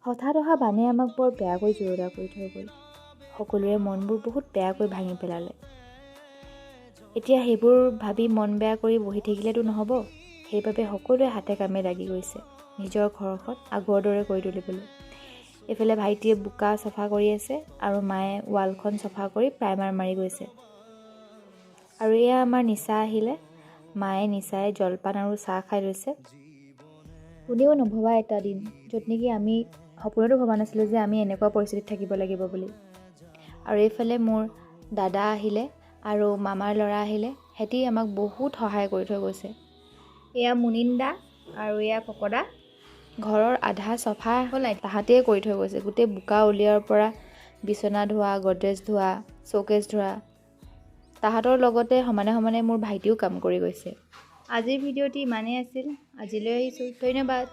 হঠাৎ অহা বানে আমাক বৰ বেয়াকৈ জুৰুলা কৰি থৈ গ'ল। সকলোৰে মনবোৰ বহুত বেয়াকৈ ভাঙি পেলালে। এতিয়া সেইবোৰ ভাবি মন বেয়া কৰি বহি থাকিলেতো নহ'ব। সেইবাবে সকলোৱে হাতে কামে লাগি গৈছে নিজৰ ঘৰখন আগৰ দৰে কৰি তুলিবলৈ। এইফালে ভাইটিয়ে বোকা চফা কৰি আছে আৰু মায়ে ৱালখন চফা কৰি প্ৰাইমাৰ মাৰি গৈছে। আৰু এয়া আমাৰ নিচা আহিলে। মায়ে নিচাই জলপান আৰু চাহ খাই লৈছে। কোনেও নভবা এটা দিন, য'ত নেকি আমি সপোনতো ভবা নাছিলোঁ যে আমি এনেকুৱা পৰিস্থিতিত থাকিব লাগিব বুলি। আৰু এইফালে মোৰ দাদা আহিলে আৰু মামাৰ ল'ৰা আহিলে। সিহঁতি আমাক বহুত সহায় কৰি থৈ গৈছে। এয়া মুনিন দা আৰু এয়া ককদা। ঘৰৰ আধা চফা হ'ল, তাহাঁতেই কৰি থৈ গৈছে। গোটেই বোকা উলিওৱাৰ পৰা বিচনা ধোৱা, গডৰেজ ধোৱা, শ্ব'কেছ ধোৱা, তাহাঁতৰ লগতে সমানে সমানে মোৰ ভাইটিও কাম কৰি গৈছে। আজিৰ ভিডিঅ'টি ইমানেই আছিল। আজিলৈ আহিছোঁ, ধন্যবাদ।